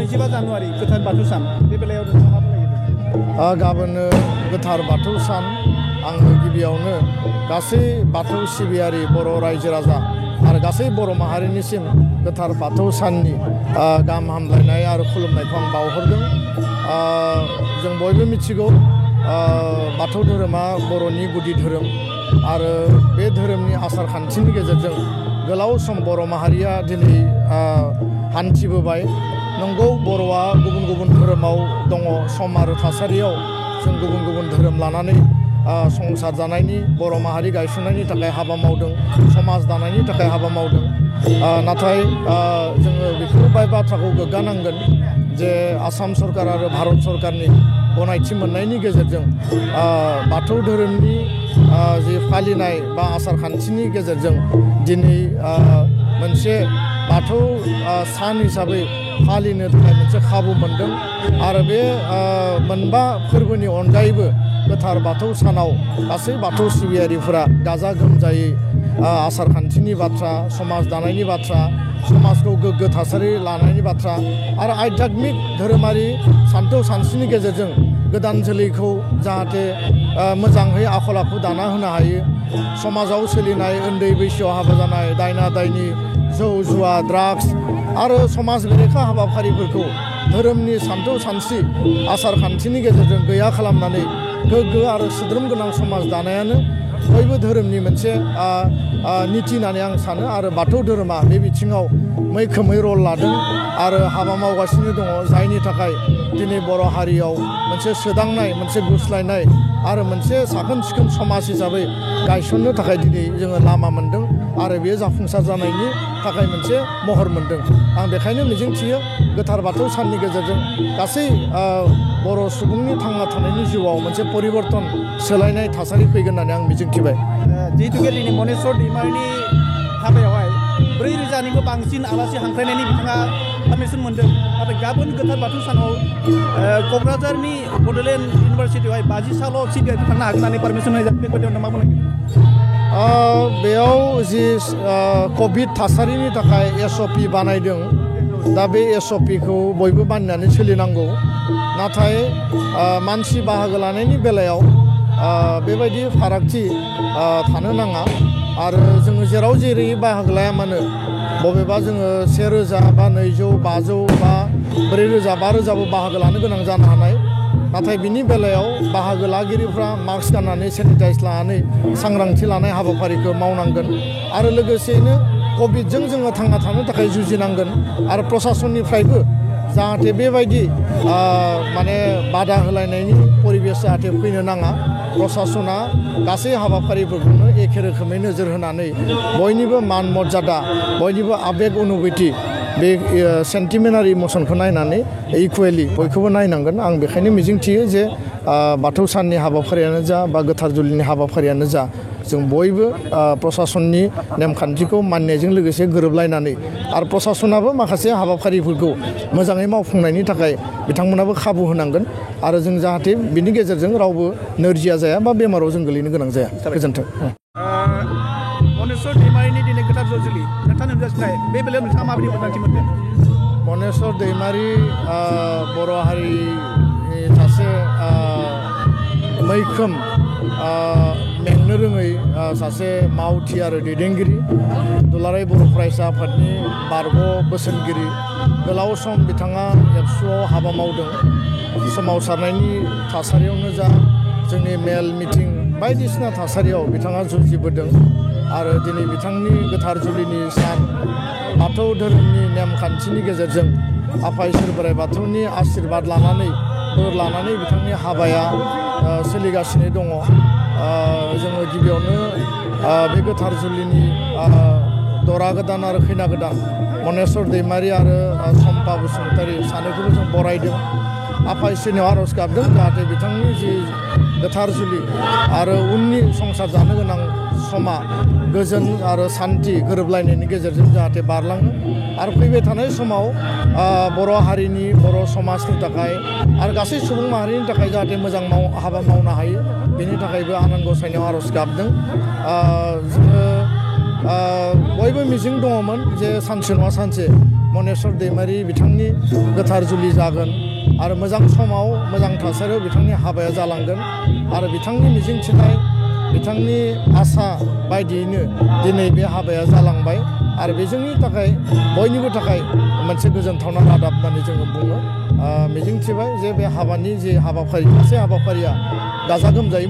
25 जानुवारि गोथार बाथौ सान बे बेलायाव नोंथाङा मा बुंनो गाबोन गोथार बाथौ सान आङो गिबियावनो गासै बाथौ सिबियारि बर' रायजो राजा आरो गासै बर' माहारिनिसिम गोथार बाथौ साननि गाहाम हामलायनाय आरो खुलुमनायखौ आं बावहरदों। जों बयबो मिथिगौ बाथौ धोरोमा बर'नि गुदि धोरोम आरो बे धोरोमनि आसार खान्थिनि गेजेरजों गोलाव सम बर' माहारिया दिनै हान्थिबोबाय। नंगौ बर'आ गुबुन गुबुन धोरोमाव दङ, सम आरो थासारियाव जों गुबुन गुबुन धोरोम लानानै संसार जानायनि बर' माहारि गायसननायनि थाखाय हाबा मावदों, समाज दानायनि थाखाय हाबा मावदों। नाथाय जोङो बेफोर बाथ्राखौ गोग्गानांगोन जे आसाम सरकार आरो भारत सरकारनि गनायथि मोननायनि गेजेरजों बाथौ धोरोमनि जि फालिनाय बा आसार खान्थिनि गेजेरजों दिनै मोनसे बाथौ सान हिसाबै फालिनो थाखाय मोनसे खाबु मोनदों। आरो बे मोनबा फोरबोनि अनगायैबो गोथार बाथौ सानाव गासै बाथौ सिबियारिफोरा गाजा गोमजायै आसार खान्थिनि बाथ्रा, समाज दानायनि बाथ्रा, समाजखौ गोग्गो थासारि लानायनि बाथ्रा आरो आध्यात्मिक धोरोमारि सान्थौ सानस्रिनि गेजेरजों गोदान जोलैखौ जाहाथे मोजाङै आखल आखु दाना होनो हायो। समाजाव सोलिनाय उन्दै बैसोआव हाबा जानाय, दायना दायनि, जौ जुवा, ड्राग्स आरो समाज बेरेखा हाबाफारिफोरखौ धोरोमनि सान्थौ सानस्रि आसार खान्थिनि गेजेरजों गैया खालामनानै गोग्गो आरो सोद्रोम गोनां समाज दानायानो बयबो धोरोमनि मोनसे निति होननानै आं सानो। आरो बाथौ धोरोमा बे बिथिङाव मैखोमै रल लादों आरो हाबा मावगासिनो दङ, जायनि थाखाय दिनै बर' हारियाव मोनसे सोदांनाय, मोनसे गुस्लायनाय आरो मोनसे साखोन सिखोन समाज हिसाबै गायसननो थाखाय दिनै जोङो लामा मोनदों आरो बेयो जाफुंसार जानायनि थाखाय मोनसे महर मोनदों। आं बेखायनो मिजिंथियो गोथार बाथौ साननि गेजेरजों गासै बर' सुबुंनि थांना थानायनि जिउआव मोनसे परिबर्तन, सोलायनाय थासारि फैगोन होननानै आं मिजिंथिबाय। जिहेतु दिनै मनेस्वर दैमारिनि हाबायावहाय 4,000निबो बांसिन आलासि हांख्रायनायनि बिथाङा पारमिसन मोनदों। नाथाय गाबोन गोथार बाथौ सानाव क'क्राझारनि बड'लेण्ड इउनिभारसिटियावहाय 50 साल' सिबियारि थांनो हागोन होननानै पारमिसन होनाय जादों। बे बायदियाव मा बुंनो? बेयाव जि कभिड थासारिनि थाखाय SOP बानायदों, दा बे SOPखौ बयबो मानिनानै सोलिनांगौ। नाथाय मानसि बाहागो लानायनि बेलायाव बेबायदि फारागथि थानो नाङा आरो जोङो जेराव जेरै बाहागो लाया मानो, बबेबा जोङो 1,000 बा 200, 500 बा 4,000, 5,000बो बाहागो लानो गोनां जानो हानाय। नाथाय बिनि बेलायाव बाहागो लागिरिफ्रा मास्क गाननानै, सेनिटाइज लानानै सांग्रांथि लानाय हाबाफारिखौ मावनांगोन आरो लोगोसेयैनो कभिडजों जोङो थांना थानो थाखाय जुजिनांगोन आरो प्रसासननिफ्रायबो जाहाथे बेबायदि माने बादा होलायनायनि परिबेस जाहाथे फैनो नाङा। प्रसासना गासै हाबाफारिफोरखौनो एखे रोखोमै नोजोर होनानै बयनिबो मान मर्यादा, बयनिबो आबेग अनुभूति, बे सेन्टिमेन्ट इमसनखौ नायनानै इकुवेलि बयखौबो नायनांगोन। आं बेखायनो मिजिंथियो जे बाथौ साननि हाबाफारियानो जा बा गोथार जुलिनि हाबाफारियानो जा, जों बयबो प्रसासननि नेमखान्थिखौ मानिनायजों लोगोसे गोरोबलायनानै आरो प्रसासनाबो माखासे हाबाफारिफोरखौ मोजाङै मावफुंनायनि थाखाय बिथांमोनाबो खाबु होनांगोन आरो जों जाहाथे बिनि गेजेरजों रावबो नोरजिया जाया बा बेमाराव जों गोलैनो गोनां जाया। गोजोन्थों। मनेस्वर दैमारिनि दिनै गोथार जुलि नोंथाङा नुजाथिनाय बे बेलायाव नोंथाङा माबायदि मोन्दांथि मोनदों? मनेस्वर दैमारि बर' हारिनि सासे मैखोम मेंनो रोङै सासे मावथि आरो दैदेनगिरि, दुलाराय बर' फरायसा आफादनि बारग' बोसोनगिरि। गोलाव सम बिथाङा एबसुआव हाबा मावदों। सोमावसारनायनि थासारियावनो जा, जोंनि मेल मिटिं बायदिसिना थासारियाव बिथाङा जुजिबोदों आरो दिनै बिथांनि गोथार जुलिनि सान, बाथौ धोरोमनि नेमखान्थिनि गेजेरजों आफा इसोर बोराइ बाथौनि आशीर्बाद लानानै, बोर लानानै बिथांनि हाबाया सोलिगासिनो दङ। जोङो गिबियावनो बे गोथार जुलिनि दरा गोदान आरो खैना गोदान मनेस्वर दैमारि आरो सम्पा बसुमतारी सानैखौबो जों बरायदों। आफा इसोरनियाव आर'ज गाबदों जाहाथे बिथांनि जि गोथार जुलि आरो उननि संसार जानो गोनां समा गोजोन आरो सान्थि गोरोबलायनायनि गेजेरजों जाहाथे बारलाङो आरो फैबाय थानाय समाव बर' हारिनि, बर' समाजनि थाखाय आरो गासै सुबुं माहारिनि थाखाय जाहाथे मोजां हाबा मावनो हायो, बेनि थाखायबो आनान गसाइनियाव आर'ज गाबदों। जोङो बयबो मिजिं दङमोन जे सानसे नङा सानसे मनेस्वर दैमारि बिथांनि गोथार जुलि जागोन आरो मोजां समाव मोजां थासारियाव बिथांनि हाबाया जालांगोन आरो बिथांनि मिजिंथिनाय बिथांनि आसा बायदियैनो दिनै बे हाबाया जालांबाय आरो बे जोंनि थाखाय बयनिबो थाखाय मोनसे गोजोनथावना रादाब होननानै जोङो बुङो मिजिंथिबाय जे बे हाबानि जे हाबाफारि गासै हाबाफारिया गाजा गोमजायै